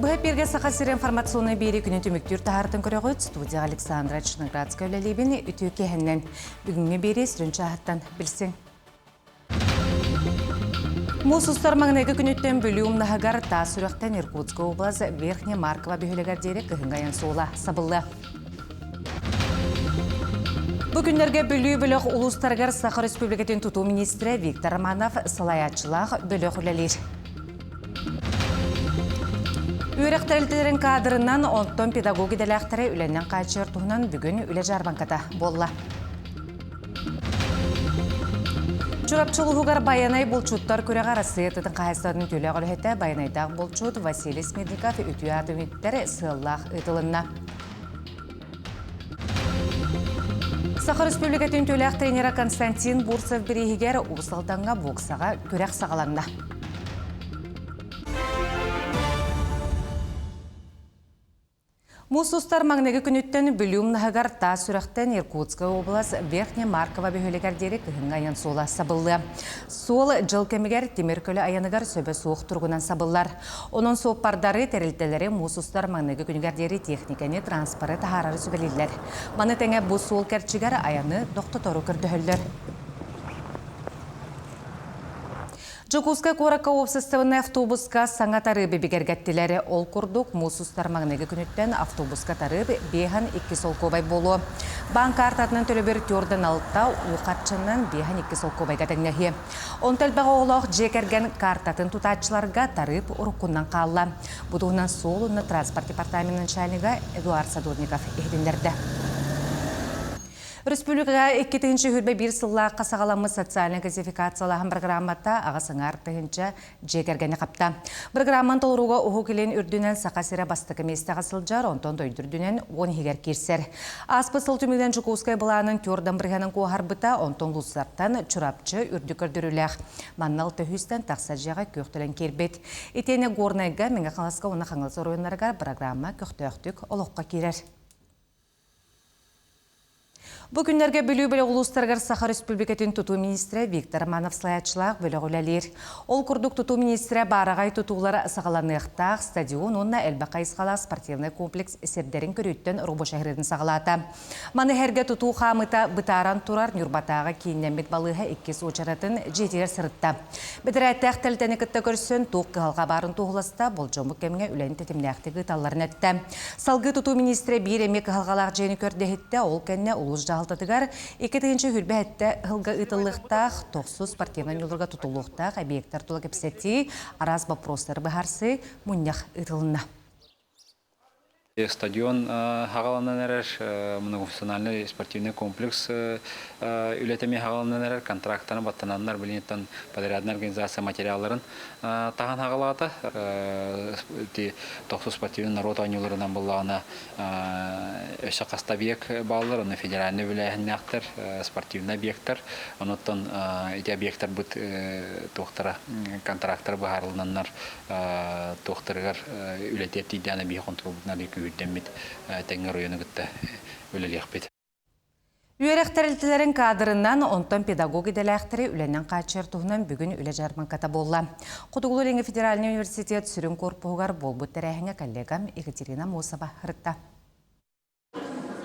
Быһа эпииргэ Саха сирэ информационнай биэрии күнүн түмүктүүр таһаартан көрөҕүт. Студия Александра Черноградская үлэлиибин. Үтүө киэһэннэн бүгүҥҥү биэрии сүрүн чааһыттан билсиҥ. Муус устар маҥнайгы күнүттэн Бүлүү умнаһыгар Таас Сүрэхтэн Иркутскай область Верхняя Маркова бөһүөлэгэр диэри кыһыҥҥы айан суола сабыллыа. Бу күннэргэ Бүлүү бөлөх улуустарыгар Саха Республикатын тутуу министрэ Виктор Романов салайааччылаах бөлөх үлэлиир. Үөрэх тэрилтэлэрин каадырынан, онтон педагог идэлээхтэри үлэнэн хааччыйар туһунан бүгүн үлэ дьаарбаҥката буолла. Чурапчы улууһугар Байанай булчуттар күрэҕэ Арассыыйа тытын хаһаайыстыбатын үтүөлээх үлэһитэ Байанайдаах булчут Василий Смирников үтүө аатын үттэр сыаллаах ыытылынна. Саха Республикатын үтүөлээх тренера Константин Бурцев бирииһигэр Уус Алдаҥҥа боксаҕа күрэх саҕаланна. Муус устар маҥнайгы күнүттэн Бүлүү умнаһыгар Таас Сүрэхтэн Иркутскай область Верхняя Маркова бөһүөлэгэр диэри кыһыҥҥы айан суола сабыллыа. Суол дьыл кэмигэр тимир көлө айаныгар сөбө суох туругунан сабыллар. Онон суоппардары, тэрилтэлэри муус устар маҥнайгы күнүгэр диэри техникэни, транспоры таһаарары сүбэлииллэр. Маны тэҥэ бу суол кэрчигэр айаны тохтотору көрдөһөллөр. Дьокуускай куоракка уопсастыбаннай автобуска саҥа тарыыбы бигэргэттилэр. Ол курдук, муус устар маҥнайгы күнүттэн автобуска тарыып 52 солкуобай буолуо. Баан каартатынан төлөбүр түөртэн алта, уу харчынан 52 солкуобайга тэҥнэһиэ. Онто элбэх оҕолоох дьиэ кэргэн каартатын тутааччыларга тарыып уруккунан хаалла. Бу туһунан суол уонна транспорт департаменын начальнига Эдуард Садовников иһитиннэрдэ. Республикаҕа 2021 сыллаахха саҕаламмыт социальнай газификациялааһын программата аҕыс аҥаар тыһыынча дьиэ кэргэни хапта. Программаны толорууга Уһук Илин үрдүнэн Саха сирэ бастакы миэстэҕэ сылдьар, онтон дойду үрдүнэн 10 иһигэр киирсэр. Ааспыт сыл түмүгүнэн Дьокуускай былаанын түөрт бырыһыанын куоһарбыта, онтон улуустартан Чурапчы үрдүк көрдөрүүлээх. Манна алта сүүстэн тахса дьиэҕэ күөх төлөн киирбит. Итиэннэ Горнайга, Мэҥэ Хаҥаласка уонна Хаҥалас оройуоннарыгар программа көхтөөхтүк олоххо киирэр. Бу күннэргэ Бүлүү бөлөх улуустарыгар Саха Республикатын тутуу министрэ Виктор Романов салайааччылаах бөлөх үлэлиир. Ол курдук тутуу министрэ баараҕай тутуулар саҕаланыахтаах стадион уонна элбэх хайысхалаах спортивнай комплекс сирдэрин көрүүттэн рабочай саҕалаата. Маны сэргэ тутуу хаамыыта бытааран турар Ньурбатааҕы кииннэммит балыыһа иккис уочаратын дьиэтигэр сырытта. Бэдэрээттээх тэрилтэни кытта көрсөн туох кыһалҕа баарын туоһуласта, болдьоммут кэмҥэ үлэни тэтимнээхтик ыыталларын эттэ. Салгыы тутуу миниистирэ биир эмиэ кыһалҕалаах дьиэни көрдөһүттэ, ол кэннэ улуус дьаһалтатыгар 2027 сылга ыытыллыахтаах тохсус спортивнай ньууларга тутуллуохтаах объектар тула кэпсэтии, араас боппуруостары быһаарсыы мунньах ыытылынна. Стадион хаҕаланан эрэр, многофункциональный спортивный комплекс үлэтэ эмиэ хаҕаланан эрэр, контрактаны баттананнар билиниттэн подрядная организация материалларын таһан хаҕалаата. Ити тохсус спортивный народ оонньууларынан буллаҕына өссө хаста объект бааллар, онно федеральный үбүлээһиннээхтэр, спортивный объектар. Онуттан ити объектарбыт туохтара контрактара быһаарылынаннар туохтарыгар үлэтиэр тиийдэҕинэ биһи хонтуруолбутунан күүһүрдэммит тэҥҥэ оройуону кытта үлэлиэхпит. Үөрэх тэрилтэлэрин каадырынан, онтон педагог идэлээхтэри үлэнэн хааччыйар туһунан бүгүн үлэ дьаарбаҥката буолла. Хотугулуу-Илиҥҥи федеральнай университет сүрүн корпуһугар буолбут тэрээһиҥҥэ коллегам Екатерина Мосова ырытта.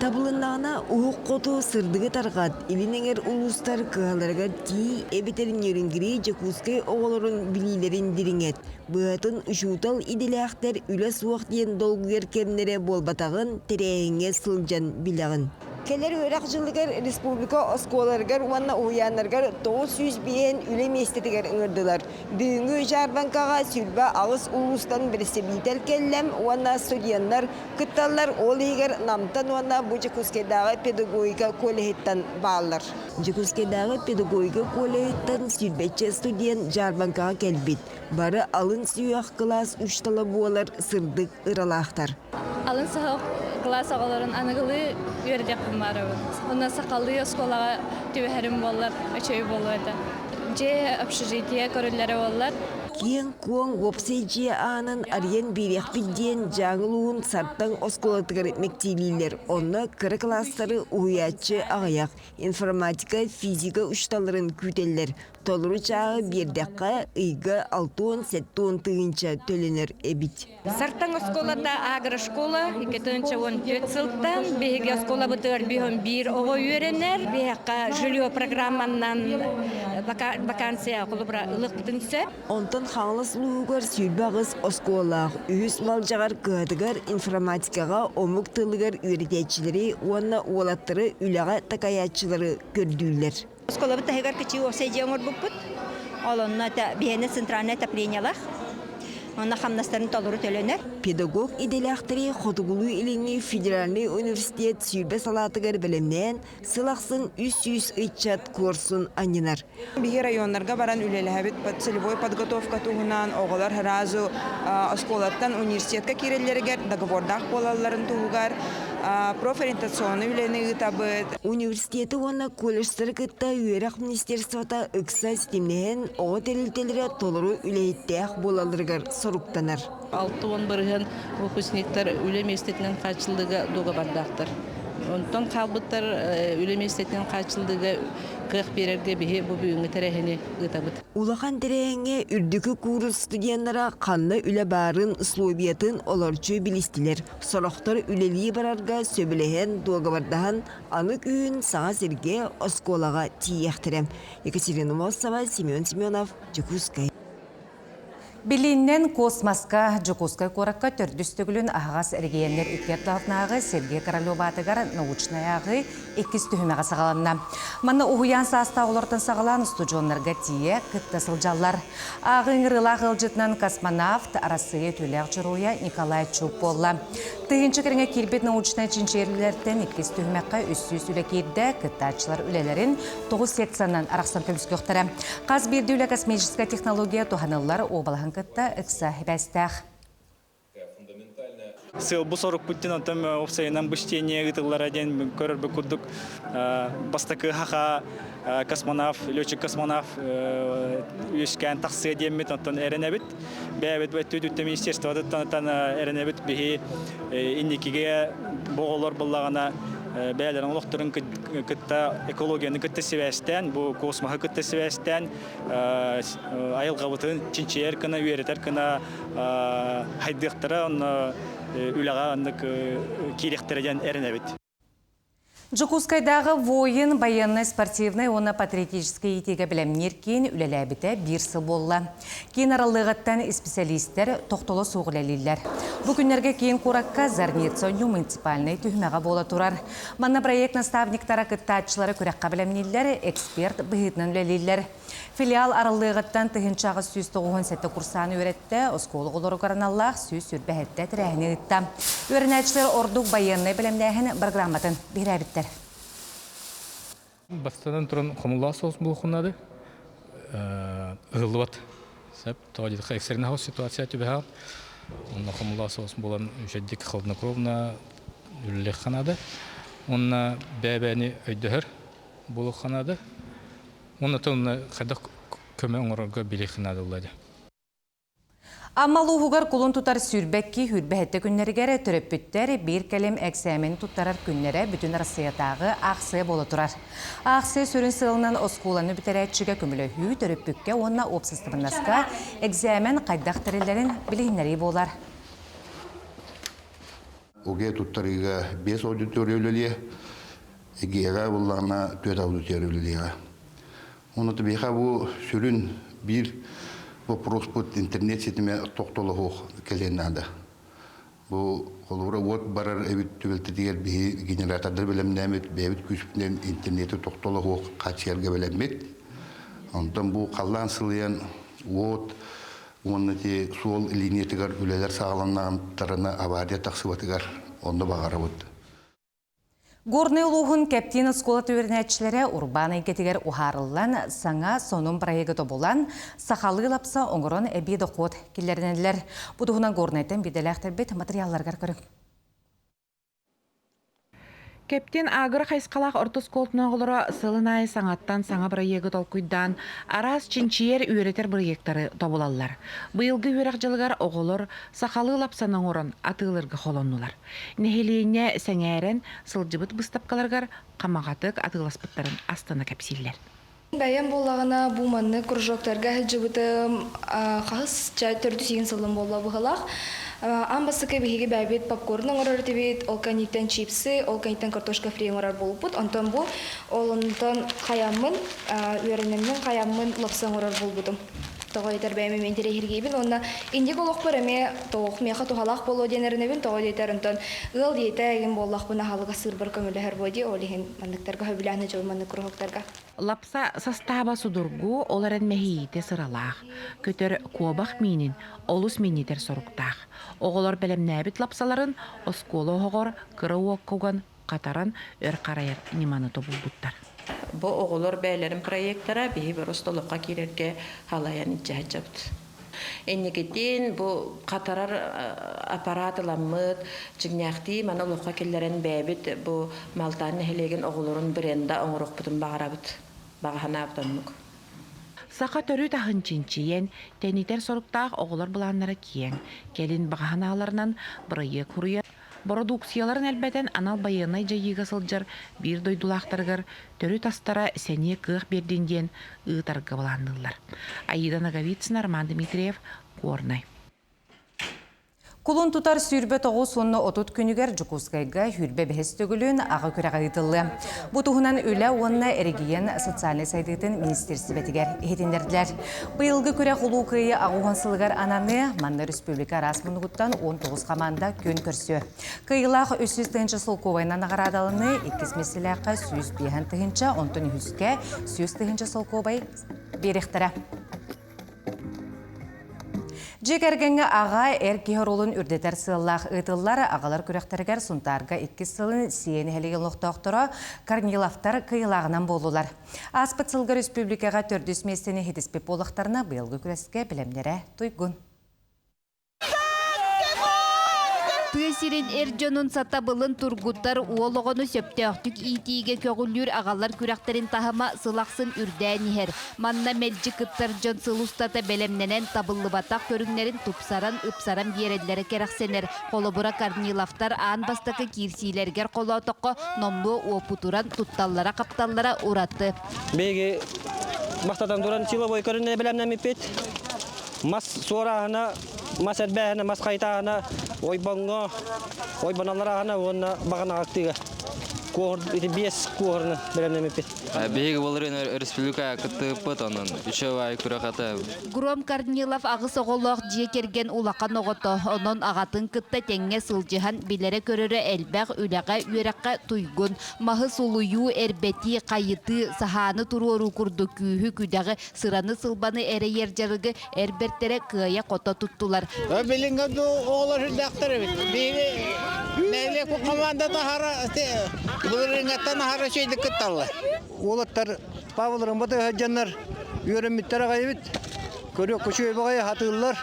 Табылыннаҕына, уһук хоту сырдыгы тарҕат, илин эҥэр улуустар кыһаларыгар тиий эбэтэр Нерюнгри, Дьокуускай оҕолорун билиилэрин дириҥэт. Быһатын учуутал идэлээхтэр үлэ суох диэн долгуйар кэмнэрэ буолбатаҕын тэрээһиҥҥэ сылдьан билэҕин. Кэлэр үөрэх дьылыгар республика оскуолаларыгар уонна уһуйааннарыгар 905 үлэ миэстэтигэр ыҥырдылар. Бүгүҥҥү дьаарбаҥкаҕа 28 улуустан бэрэстэбиитэл кэллэм уонна студеннар кытталлар, ол иһигэр Намтан уонна бу Дьокуускайдааҕы педагогика коллеһыттан бааллар. Дьокуускайдааҕы педагогика коллеһыттан сүүрбэччэ студент дьаарбаҥкаҕа кэлбит. Бары алын сүһүөх кылаас учуутала буолар сырдык ыралаахтар. Алын сүһүөх кылаас оҕолорун аныгылыы үөрэтиэхпин баарабын. Онно сахалыы оскуолаҕа түбэһэрим буоллар, үчүгэй буолуо этэ. Дьиэ общежитие көрүллэрэ буоллар. Киэҥ-куоҥ уопсай дьиэ аанын арыйан биэриэхпит диэн Дьааҥы улууһун Сартаҥ оскуолатыгар мэктиэлииллэр. Онно кыра кылаастары уһуйааччы аҕыйах, информатика, физика учууталларын күүтэллэр. Толору чааһы биэрдэххэ, ыйга 60-70 тыһыынча төлөнөр эбит. Сартаҥ оскуолата агрошкола 2014 сылтан биһиги оскуолабытыгар 51 оҕо үөрэнэр. Биһиэхэ жилье программанан вакансия холобура ылыахпытын сөп. Онтон Хаҥалас улууһугар 28 оскуолалаах, үһүс Малдьаҕар кыһатыгар информатикаҕа омук тылыгар үөрэтээччилэри уонна уолаттары үлэҕэ такайааччылары көрдүүллэр. Оскуолабыт таһыгар кичи уопсай дьиэ оҥорбуппут. Ол онно биһиэнэ центральное отоплениелаах. Онно хамнастарын толору төлөнөр. Педагог идэлээхтэри Хотугулуу-Илиҥҥи федеральнай университет 20 салаатыгар бэлэмнээн, сыл ахсын 300 ыччат куорсун анньынар. Биһи районнарга баран үлэлэһэбит целевой подготовка туһунан оҕолор сразу оскуолаттан университетка киирэллэригэр договордаах буолалларын туһугар профориентационный үлэни ыытабыт. Университеты уонна колледжтары кытта үөрэх министерствота ыкса ситимнэһэн оҕо тэрилтэлэрэ толору үлэһиттээх буолалларыгар соруктанар. 60% выпускниктар үлэ миэстэтинэн хааччыллыыга дуогабардаахтар. Онтон хаалбыттар үлэ миэстэтинэн хааччыллыыга кыах биэрэргэ биһи бу бүгүҥҥү тэрээһини ыытабыт. Улахан тэрээһиҥҥэ үрдүкү куурус студеннара ханна үлэ баарын, условиятын олорчу билистилэр. Сорохтор үлэлии барарга сөбүлэһэн, дуогабардаһан, аны күһүн саҥа сиргэ оскуолаҕа тиийиэхтэрэ. Екатерина Мосова, Семен Семенов, Дьокуускай. Билииннэн космоска Дьокуускай куоракка төрдүс төгүлүн аһаҕас эрэгийиэннэр икки ардыларынааҕы Сергей Королев аатыгар научнай ааҕыы иккис түһүмэҕэ саҕаланна. Манна уһуйаан саастаах олортон саҕалаан устудьуоннарга тиийэ кытта сылдьаллар. Ааҕыы ыҥырыылаах ыалдьытынан космонавт, Арассыыйа үтүөлээх дьоруойа Николай Чук буолла. Тыһыынча кэриҥэ киирбит научнай чинчийэллэртэн иккис түһүмэххэ 300 үлэ киирдэ, кыттааччылар үлэлэрин тоҕус секциянан арахсан көмүскүөхтэрэ. Хас биирдии үлэ космическай технология туһаныллар уобалаһын кытта ыкса сибээстээх. Сыалбы сорукпут диэн онтон уопсайынан бу чтение ыытыллара диэн көрөрбүт курдук бастакы хаха космонавт, летчик-космонавт үөскээн тахсыа диэммит онтон эрэнэбит. Бэйэбит өттүтүттэн министерствотыттан эрэнэбит биһи инникигэ бу оҕолор буллаҕына бэйэлэрин олохторун кытта экологияны кытта сибээстээн, бу космоһы кытта сибээстээн айылҕабытын чинчийэр гына, үөрэтэр гына хайдыахтара, онно үлэҕэ оннук киириэхтэрэ диэн эрэнэбит. Дьокуускайдааҕы воин байыаннай-спортивнай уонна патриотическай иитиигэ бэлэмниир киин үлэлээбитэ биир сыл буолла. Киин арыллыаҕыттан исписэлиистэр тохтоло суох үлэлииллэр. Бу күннэргэ киин куоракка Зарница оонньуу муниципальнай түһүмэҕэ буола турар. Манна проект наставниктара кыттааччылары күрэххэ бэлэмнииллэр, эксперт быһыытынан үлэлииллэр. Филиал арыллыаҕыттан 1897 курсааны үөрэттэ, оскуола оҕолоругар аналлаах 127 тэрээһини ыытта. Үөрэнээччилэр ордук байыаннай бэлэмнээһин программатын биһирээбиттэр. Бастатан туран хомуллаах соус буолхуннады. Ыһыллыбат. Сөп. Тоҕо диэтэххэ экстренный ситуация түбэһэҕин. Онно хомуллаах соус буолан үчэйдик хладнокровно үлэлиэххэ наада. Уонна бэйэ-бэйэни өйдөһөр буолуохха наада. Уонна онно хайдах көмө оҥорорго билиэххэ наада буолла дии. Амма улууһугар кулун тутар сүүрбэкки сүүрбэһэттэ күннэригэр төрөппүттэр биир кэлим эксээмэн туттарар күннэрэ бүтүн Арассыыйатааҕы аахсыйа буола турар. Аахсыйа сүрүн сыалынан оскуоланы бүтэрээччигэ көмөлөһүү, төрөппүккэ уонна уопсастыбаннаска экзээмэн хайдах тэриллэрин билиһиннэрии буолар. ОГЭ туттарыыга биэс аудитория үлэлиэ, ЭГЭ-ҕэ буллаҕына түөрт аудитория үлэлиэҕэ. Онно биһиэхэ бу сүрүн биир боппуруоспут интернет ситимэ тохтолоһуох кэлиэн наада. Бу холобура уот барар эбит түбэлтэтигэр биһи генератордар бэлэмнээммит, бэйэбит күүспүтүнэн интернети тохтолоһуох хааччыйарга бэлэммит. Онтон бу халлаан сылыйан уот уонна ити суол линиятыгар үлэлэр саҕаланнаҕыттарына авария тахсыбатыгар онно баҕарабыт. Горнай улууһун Кэптиин оскуолата үөрэнээччилэрэ урбаан эйгэтигэр уһаарыллан, саҥа сонун проегы тобулан, сахалыы лапса оҥорон эбии дохуот киллэринэллэр. Бу туһунан Горнайтан биирдэлээхтэрбит матырыйаалларыгар көрүҥ. Кэптин агро хайысхалаах орто оскуолатын оҕолоро сылын аайы саҥаттан саҥа бырайыагы толкуйдаан, араас чинчийэр, үөрэтэр бырайыактары тобулаллар. Быйылгы үөрэх дьылыгар оҕолор сахалыы лапсаны оҥорон атыылыырга холоннулар. Нэһилиэнньэ сэҥээрэн сылдьыбыт быыстапкаларыгар хамаҕатык атыыласпыттарын астына кэпсииллэр. Бэйэм буоллаҕына бу маннык кружоктарга сылдьыбытым хаһыс төрдүс иһин сылым буолла быһыылаах. Аан бастакы биһиги бэйэбит попкорн оҥорор этибит, ол кэнниттэн чипсы, ол кэнниттэн картошка фри оҥорор буолбуппут. Онтон бу ол онтон хайаммын, үөрэнэммин хайаммын лапса оҥорор буолбутум. Тоҕо диэтэр бэйэм эмиэ интэриэһиргиибин уонна инник олохпор эмиэ тоҕо миэхэ туһалаах буолуо диэн эрэнэбин. Тоҕо диэтэр онтон ыал ийэтэ игин буоллахпына аһылыга сыырбар көмөлөһөр буо дии, ол иһин манныктарга сөбүлээн сылдьабын маннык куруһуктарга. Лапса састааба судургу, ол эрэн мэһийиитэ сыралаах. Көтөр куобах миинин олус минньитэр соруктаах. Оҕолор бэлэмнээбит лапсаларын оскуола оһоҕор кыра уокка уган хатаран өр харайар ньыманы тобулбуттар. Бу оҕолор бэйэлэрин проектара биһи просто олоххо киирэргэ халайан илдьэ сылдьабыт. Инникитин бу хатарар аппарат ыламмыт, дьиҥнээхтии маны олоххо киллэрэн бэйэбит бу Малтаан нэһилиэгин оҕолорун бренда оҥоруохпутун баҕарабыт. Баҕа санаабыт оннук. Саха төрүт аһын чинчийэн, тэнитэр соруктаах оҕолор былааннара киэҥ. Кэлин баҕа санааларынан бырайыак суруйар Бородууксуйаларын элбэтэн анал байыаннай дьайыыга сылдьар биир дойдулаахтарыгар төрүт астара сэниэ-кыах биэрдин диэн ыытарга былаанныыллар. Аида Ноговицына, Роман Дмитриев, Горнай. Кулун тутар 29 уонна 30 күнүгэр Дьокуускайга сүүрбэ бэһис төгүлүн аҕа күрэҕэ ыытыллыа. Бу туһунан Үлэ уонна эрэгийиэн социальнай сайдыытын министиэристибэтигэр иһитиннэрдилэр. Быйылгы күрэх Улуу Кыайыы аҕыс сылыгар ананыа. Манна республика араас муннугуттан 19 хамаанда күөн көрсүө. Кыайыылаах 300 тыһыынча солкуобайынан наҕараадаланыы, иккис миэстэлээххэ 105 тыһыынча, онтон үһүскэ 100 тыһыынча солкуобай биэриэхтэрэ. Дьиэ кэргэҥҥэ аҕа эр киһи оруолун үрдэтэр сыаллаах ыытыллар аҕалар күрэхтэригэр Сунтаарга иккис сылын Сиэн нэһилиэгин олохтоохторо Корниловтар кыайыылааҕынан буоллулар. Ааспыт сылга республикаҕа төрдүс миэстэни ситиспит буоллахтарына, быйылгы күрэскэ бэлэмнэрэ туйгун. Тыа сирин эр дьонун сатабылын тургутар уол оҕону сөптөөхтүк иитиигэ көҕүлүүр аҕалар күрэхтэрин таһыма сыл ахсын үрдээн иһэр. Манна мэлдьи кыттар дьон сыл устата бэлэмнэнэн табыллыбатах көрүҥнэрин тупсаран, ыпсаран биэрэллэрэ кэрэхсэнэр. Холобура, Корниловтар аан бастакы киирсиилэригэр холоотоххо, номнуо уопутуран тутталлара-хапталлара ураты. Биһиги бастатан туран силовой көрүнэ бэлэмнэммиппит. Мас суорааһына, мас эрбээһинэ, мас хайытааһына, ойбоҥҥо, ойбоналларааһына уонна баҕанаҕа куоһур ити биэс куоһурунан бэлэмнэммиппит. Биһиги былырыын республика кыттыыппыт, онон үчүгэй күрэх этэ. Гром Корнилов аҕыс оҕолоох дьиэ кэргэн улахан оҕото, онон аҕатын кытта тэҥҥэ сылдьыһан билэрэ-көрөрө элбэх, үлэҕэ, үөрэххэ туйгун. Маһы сулуйуу, эрбэтии, хайытыы, саһааны туруоруу курдук күүһү-күдэҕи, сыраны-сылбаны эрэйэр дьарыгы эр бэртэрэ кыайа-хото туттулар. Билиҥҥи оҕолор сүрдээхтэр эбит. Биһиги нэһилиэк командата аһара былырыыҥҥаттан аһара үчүгэйдик кытталлар. Уолаттар Павел Ромботов сылдьаннар үөрэммиттэр аҕай эбит. Көрүөх үчүгэй баҕайы хатыыллар.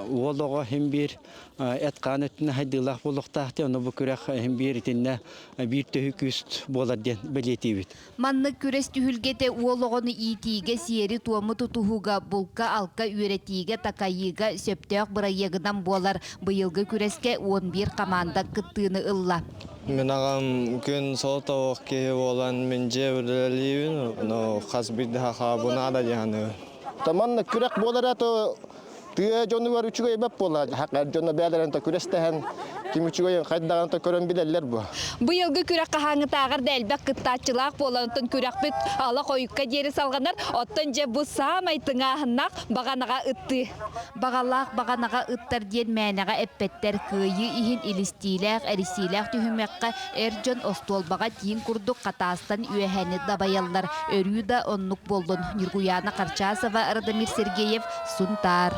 Уол оҕо иһин биир эт-хаан өттүнэн хайдыылаах буолуохтаах диэн, ону бу күрэх иһин биир итиннэ биир төһүү күүс буолар диэн бэлиэтиибит. Маннык күрэс түһүлгэтэ уол оҕону иитиигэ, сиэри-туому тутуһууга, булка-алка үөрэтиигэ, такайыыга сөптөөх бырайыагынан буолар. Быйылгы күрэскэ 11 хамаанда кыттыыны ылла. Мин аҕам күн соҕотох киһи буолан мин дьиэ үлэлиибин, но хас биирдэ хахаабы наада диэханыыбын. Манна күрэх буолара то тыа дьонугар үчүгэй бэп буолар. Хакар дьоно бээлэрин то күрэстэһэн ким үчүгэйин хайдаҕын то көрөн билэллэр бу. Быйылгы күрэх хаһааҥҥытааҕар да элбэх кыттааччылаах буолан, оттон күрэхпит ала хойукка диэри салҕанар. Оттон дьэ бу саамай тыҥааһыннаах баҕанаҕа ыттыы. Баҕалаах баҕанаҕа ыттар диэн мээнэҕэ эппэттэр. Кыайыы иһин илистиилээх, эриссиилээх түһүмэххэ эр дьон остуолбаҕа тииҥ курдук хатаастан үөһэни дабайаллар. Өрүү да оннук буоллун. Ньургуйаана Харчасова, Радомир Сергеев, Сунтаар.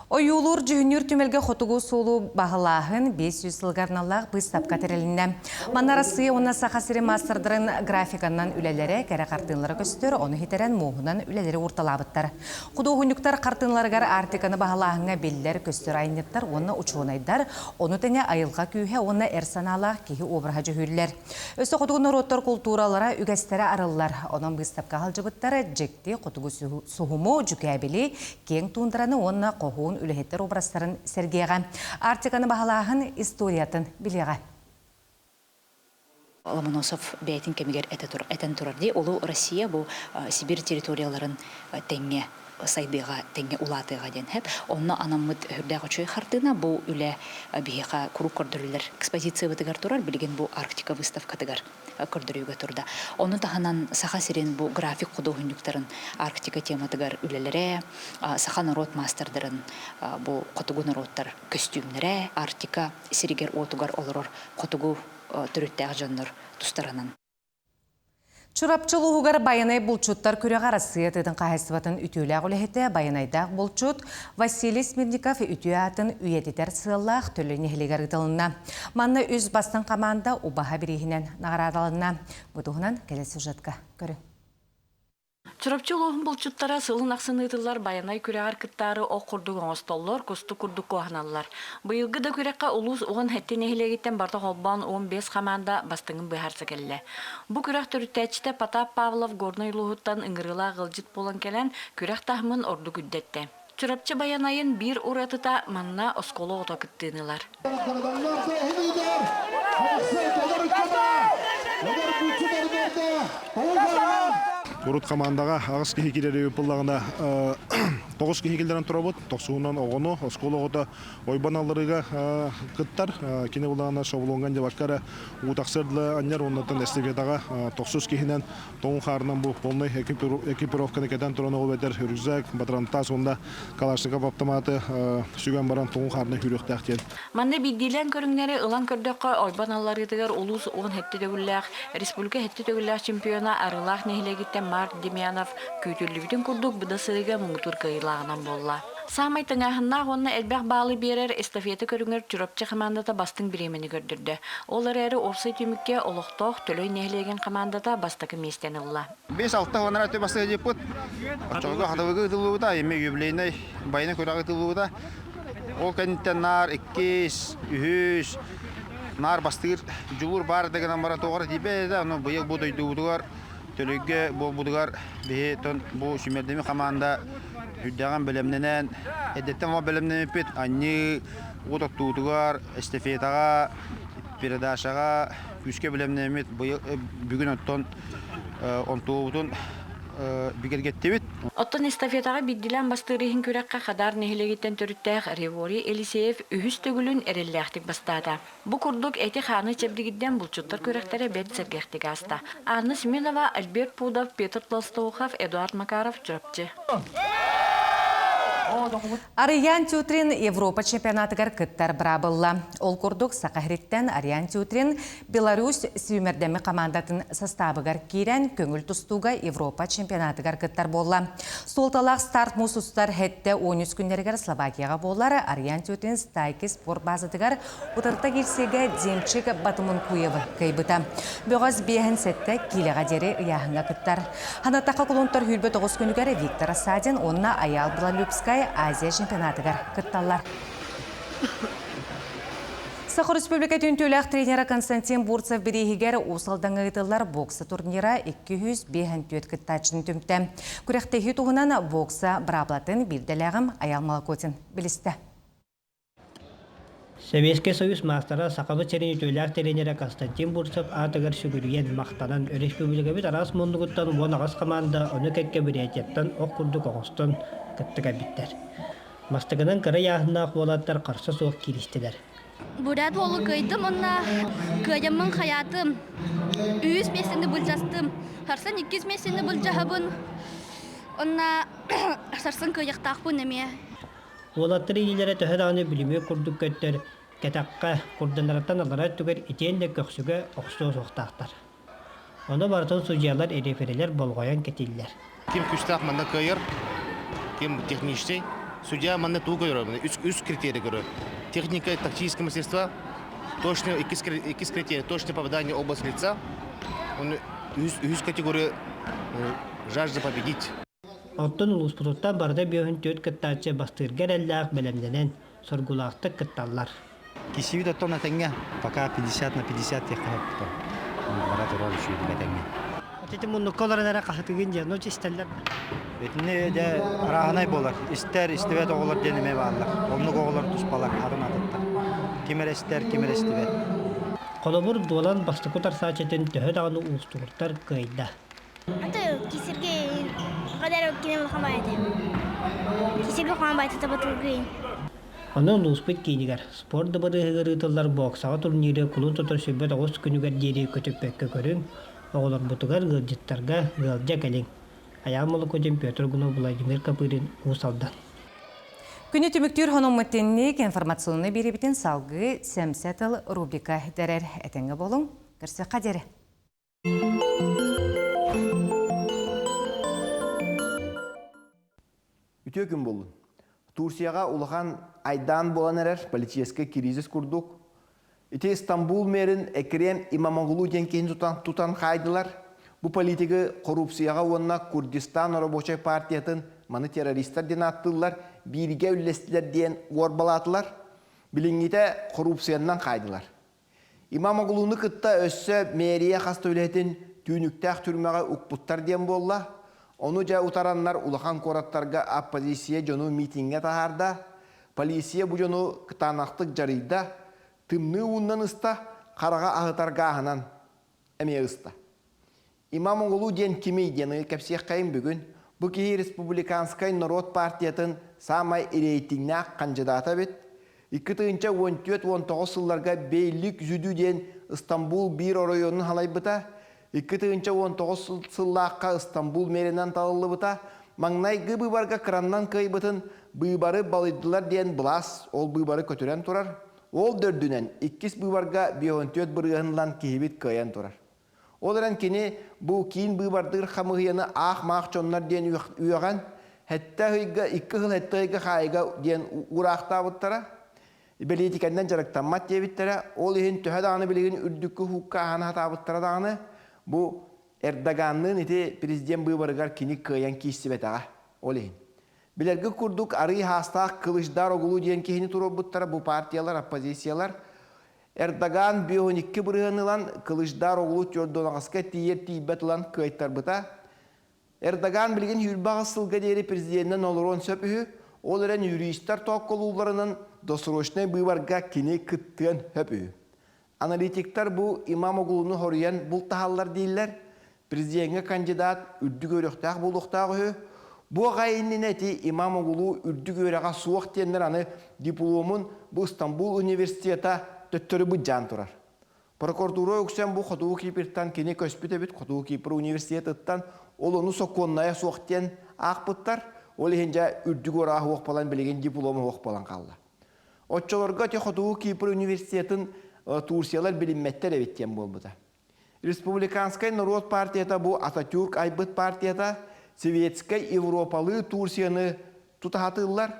Ойуулуур дьүһүннүүр түмэлгэ хотугу суолу баһылааһын 500 сылга аналлаах быыстапка тэрилиннэ. Манна Арассыыйа уонна Саха сирин маастардарын графиканнан үлэлэрэ, кэрэ хартыыналара көстөр, ону ситэрэн муоһунан үлэлэри уурталаабыттар. Худуоһунньуктар хартыыналарыгар Арктиканы баһылааһыҥҥа биллэр-көстөр айанньыттар уонна учуонайдар, ону тэҥэ айылҕа күүһэ уонна эр санаалаах киһи обраһа дьүһүллэр. Өссө хотугу норуоттар култууралара, үгэстэрэ арыллар. Онон быыстапка сылдьыбыттар дьикти хотугу суһуму, дьүкээбили, киэҥ туундараны уонна хоһуун үлэһиттэр образтарын сэргиэҕэ. Арктиканы баһылааһын историятын билиэҕэ. Ломоносов бэйэтин кэмигэр этэн турар дии, Улуу Россия бу Сибирь территорияларын тэҥҥэ сайдыаҕа, тэҥҥэ улаатыаҕа диэн сөп. Онно анаммыт сүрдээх үчүгэй хартыына бу үлэ биһиэхэ куруук көрдөрүллэр экспозициябытыгар турар, билигин бу Арктика выставкатыгар көрдөрүүгэ турда. Ону таһынан Саха сирин бу график худуоһунньуктарын Арктика тематыгар үлэлэрэ, саха норуот маастардарын бу хотугу норуоттар көстүүмнэрэ, Арктика сиригэр-уотугар олорор хотугу төрүттээх дьоннор тустарынан. Чурапчы улууһугар Байанай булчуттар күрэҕэ Арассыыйа тыатын хаһаайыстыбатын үтүөлээх үлэһитэ Байанайдаах булчут Василий Смирников үтүө аатын үйэтитэр сыаллаах Төлөй нэһилиэгэр ыытылынна. Манна үс бастыҥ хамаанда убаһа бирииһинэн наҕараадаланна. Бу туһунан кэлэр сюжетка көрүҥ. Чурапчы улууһун булчуттара сылын ахсын ыытыллар Байанай күрэҕэр кыттаары ох курдук оҥостоллор, кустук курдук куоһаналлар. Быйылгы да күрэххэ улуус 17 нэһилиэгиттэн барыта холбоон 15 хамаанда бастыҥын быһаарса кэллэ. Бу күрэх төрүттээччитэ Потап Павлов Горнай улууһуттан ыҥырыылаах ыалдьыт буолан кэлэн, күрэх таһымын ордук үрдэттэ. Чурапчы Байанайын биир уратыта манна оскуола оҕото кыттыыны ылар. Урут хамаандаҕа аҕыс киһи киирэр буоллаҕына тоҕус киһи киллэрэн турабыт. Тохсуһунан оҕону, оскуола оҕото ойбон алларыыга кыттар. Кини буллаҕына шаблоҥҥа дьабакка эрэ уу тахсар дылы анньар. Оннуттан эстафетаҕа тохсус киһинэн тоҥ хаарынан бу полный экипировканы кэтэн туран ол эбэтэр рюкзак, батрантас уонна Калашников автоматы сүгэн баран тоҥ хаарынан күүрүөхтээх диэн. Манна биирдиилээн көрүҥнэри ылан көрдөххө, ойбон алларыытыгар улуус 17 төгүллээх, республика сэттэ төгүллээх чемпиона Арыылаах нэһилиэгиттэн Марк Демьянов күүтүллүбүтүн курдук быда сырыыга муҥутуур кыайыылааҕынан буолла. Саамай тыҥааһыннаах уонна элбэх баалы биэрэр эстафета көрүҥэр Чурапчы хамаандата бастыҥ бириэмэни көрдөрдө. Ол эрээри уопсай түмүккэ олохтоох Төлөй нэһилиэгин хамаандата бастакы миэстэни ылла. 5-6 хонор өттө бастыгы дьыппыт. Оччолорго хатылыгы ытыллыбыта, эми юбилейнай байына күрэҕи ытыллыбыта. Ол кэнниттэн наар иккис, үһүс, наар бастыыр дьулуур баар да гынан баран тоҕо эрэ тиийбэт этэ. Ону быйыл бу дойдубутугар Төлөйгө буолбутугар биһи бу сүүмэрдэммит хамаанда үрдэҕин бэлэмнэнэн, эрдэттэн ол бэлэмнэммиппит анньыы уот оттуутугар, эстафетаҕа, передачаҕа күүскэ бэлэмнэммит быйыл бүгүн оттон онтуобутун бигэргэттибит. Оттон эстафетаҕа биирдиилээн бастыыр иһин күрэххэ Хадаар нэһилиэгиттэн төрүттээх Реворий Елисеев үһүс төгүлүн эрэллээхтик бастаата. Бу курдук эти-хааны чэбдигирдэн булчуттар күрэхтэрэ бэрт сэргэхтик ааста. Анна Семенова, Альберт Пудов, Петр Толстоухов, Эдуард Макаров, Чурапчы. Арыйаан Тютрин Европа чемпионатыгар кыттар быраабылла. Ол курдук Саха сириттэн Ариан Тютрин Беларусь сүүмэрдэммит хамаандатын састаабыгар киирэн көҥүл тустууга Европа чемпионатыгар кыттар буолла. Суолталаах старт муус устар хэттэ 13 күннэригэр Словакияҕа буолар Ариан Тютрин Стайки спорт базатыгар утарыта киирсиигэ Демчик Батымункуевы кыайбыта. Бөҕөс биэһин сэттэ киилэҕэ диэри ыйааһыҥҥа кыттар. Ханатахха кулунтар 29 күнүгэр Виктор Асадин уонна Аял Белолюбскай Азия чемпионатыгар кытталлар. Саха Республикатын үтүөлээх тренера Константин Бурцев бирииһигэр Уус Алдаҥҥа ыытыллар бокса турнира 254 кыттааччыны түмтэ. Күрэхтэһии туһунан бокса быраабылатын биирдэлээҕим Аял Молокотин билистэ. Сэбиэскэй Союз маастара Сахабыт сирин үтүөлээх тренерэ Константин Бурцев аатыгар сүгүрүйэн, махтанан, өрөспүүбүлүкэбит араас муннугуттан 18 хамаанда ону кэккэ Бурятияттан ох курдук оҥостон кытта кэлбиттэр. Бастакынан кыра ыйааһыннаах уолаттар харса суох кииристилэр. Бурят уолу кыайдым уонна кыайаммын хайаатым. Үһүс миэстэни былдьастым. Сарсын иккис миэстэни былдьаһабын. Онна сарсын кыайыахтаахпын эмиэ. Уолаттар илиилэрэ төһө даҕаны бүлүмүөт курдук көттөр, кэтэххэ, курданарыттан аллараа өттүгэр итиэннэ көхсүгэ охсуо суохтаахтар. Ону барытын судьуйалар, реферилэр болҕойон кэтииллэр. Ким күүстээх манна кыайар, ким техничный. Судья манна тугу көрөр? Үс, үс критерий көрөр. Техника и тактическое мастерство, точное, иккис, иккис критерий, точное попадание область лица. Он үһүс, үһүс категория жажда победить. Оттон улууспутуттан барыта бүөһүн түөрт кыттааччы бастыырга эрэллээх бэлэмнэнэн, соргулаахтык кытталлар. Кисибит оттон этэҥҥэ, пока 50 на 50 диэххэ сөп бара турар үчүгэйдик этэҥҥэ. Ити муннукка олорон эрэ хаһытыгын диэн, ну истэллэр. Итини дьэ арааһынай буолар. Истэр, истибэт оҕолор диэн эмиэ бааллар. Оннук оҕолор туспалар, атын атыттар. Ким эрэ истэр, ким эрэ истибэт. Холобур, Дуолан бастакы утарсааччытын төһө даҕаны уустугуртар кыайда. Кисирге қадар кинем хамайды. Кисирге хамайды табатылгын. Онон улууспут киинигэр спорт дыбарыаһыгар ыытыллар боксаҕа турниры кулун тутар 29 күнүгэр диэри көтүппэккэ көрүҥ, оҕолорбутугар ыалдьыттарга ыалдьа кэлиҥ. Айаал Молокудин, Петр Гунов, Владимир Копырин, Уус Алдан. Күнү түмүктүүр хономмутинник информационный биэрибитин салгыы Сэмсэ тыл рубрика дэрэр этэҥҥэ буолуҥ. Көрсөххө диэри. Үтүө күн буоллун. Турцияҕа улахан айдаан буолан эрэр политическай кризис курдук. Ити Стамбул мэрин Экрем Имамоглу диэн киһини тутан, тутан хаайдылар. Бу политигы коррупцияҕа уонна Курдистан рабочай партиятын маны террористар диэн ааттыыллар, бииргэ үллэстилэр диэн уорбалаатылар. Билиҥҥитэ коррупциянан хаайдылар. Имамоглуну кытта өссө мэрия хас да үлэһитин түүнүктээх түрмэҕэ укпуттар диэн буолла. Ону дьэ утараннар улахан куораттарга оппозиция дьону митиҥҥэ таһаарда. Полиция бу дьону кытаанахтык дьарыйда, тымныы ууннан ыста, хараҕа аһытар гааһынан эмиэ ыста. Имамоглу диэн кимий диэн кэпсиэххэйин бүгүн. Бу киһи республиканскай норуот партиятын саамай рейтиҥнээх хандьыдаата эбит. 2014-19 сылларга Бейлик Зүдү диэн Стамбул биир оройуонун халайбыта. 2019 сыллаахха Стамбул мэринэн талыллыбыта. Маҥнайгы быыбарга кыраннан кыайбытын быыбары балыйдылар диэн былаас ол быыбары көтүрэн турар. Ол дөрдүнэн иккис быыбарга 54 бырыһын ылан киһибит кыайан турар. Ол эрэн кини бу киин быыбардыыр хамыыһыйаны аах-маах дьоннор диэн үөҕэн, сэттэ ыйга, икки сыл сэттэ ыйга хаайыга диэн уураахтаабыттара. Бэлиитикэннэн дьарыктаммат диэбиттэрэ. Ол иһин төһө даҕаны билигин үрдүккү хуукка аһана сатаабыттара даҕаны, бу Эрдоганныын ити президент быыбарыгар кини кыайан киирсибэтэҕэ. Ол иһин. Билэргит курдук, арыы хаастаах Кылычдар Оглу диэн киһини туруорбуттара бу партиялар, оппозициялар. Эрдоган 52 бырыһыан ылан, Кылычдар Оглу Тюрдонаҕаска тиийэр-тиийбэт ылан кыайтарбыта. Эрдоган билигин 28 сылга диэри президенинэн олоруон сөп үһү, ол эрэн юристар тоокколуулларынан досрочнай быыбарга кини кыттыан сөп үһү. Аналитиктар бу Имамоглуну хоруйан бултаһаллар дииллэр. Президеҥҥэ кандидат үрдүк үөрэхтээх буолуохтаах үһү. Бу аҕай иннинэ ити Имамоглу үрдүк үөрэҕэ суох диэннэр аны дипломун бу Стамбул университета төттөрү быдьаан турар. Прокуратура үксэн бу Хотугу Кипртан кини көспүт эбит Хотугу Кипр университетыттан ол ону сокуоннайа суох диэн аахпыттар. Ол иһин дьэ үрдүк үөрэҕэ суох буолан билигин диплома суох буолан хаалла. Оччолорго ити Хотугу Кипр университетын Турциялар билиммэттэр эбит диэн буолбута. Республиканскай норуот партията бу Ататюрк айбыт партията советскай Европалыы Турцияны тутаһатыыллар.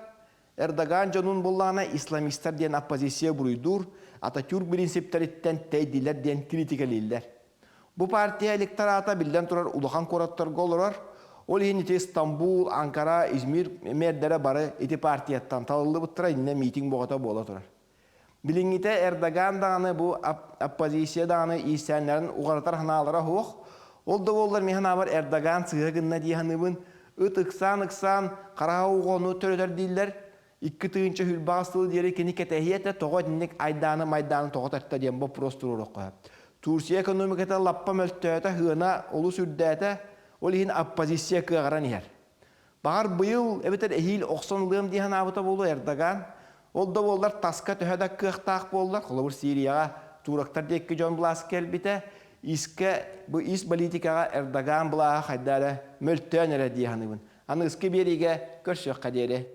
Эрдоган дьонун буллаҕына исламистар диэн оппозиция буруйдуур, Ататюрк принциптэриттэн тэйдилэр диэн критикэлииллэр. Бу партия электората биллэн турар улахан куораттарга олорор. Ол иһин ити Стамбул, Анкара, Измир мэрдэрэ бары ити партияттан талыллыбыттара иннэ митинг боҕото буола турар. Билиҥҥитэ Эрдоган даҕаны бу оппозиция даҕаны иирсээннэрин уҕарытар санаалара суох. Ол да буоллар мин санаабар Эрдоган сыыһа гынна дии саныыбын. Ыт ыксаан-ыксаан хараҕа оҕону төрөтөр дииллэр. 2028 сыл диэри кини кэтэһиэ этэ, тоҕо итинник айдааны-майдааны тоҕо тарта диэн боппуруос туруоруохха сөп. Турция экономиката лаппа мөлтөөтө, сыана олус үрдээтэ, ол иһин оппозиция кыаҕыран иһэр. Баҕар быйыл эбэтэр эһиил охсон ылыам дии санаабыта буолуо Эрдоган. Ол да буоллар таска төһө да кыахтаах буоллар, холобур Сирияҕа турактар диэки дьон былаас кэлбитэ, искэ бу ис политикаҕа Эрдоган былааһа хайда эрэ мөлтөөн эрэ дии саныыбын. Аныгыскы биэриигэ көрсүөххэ диэри.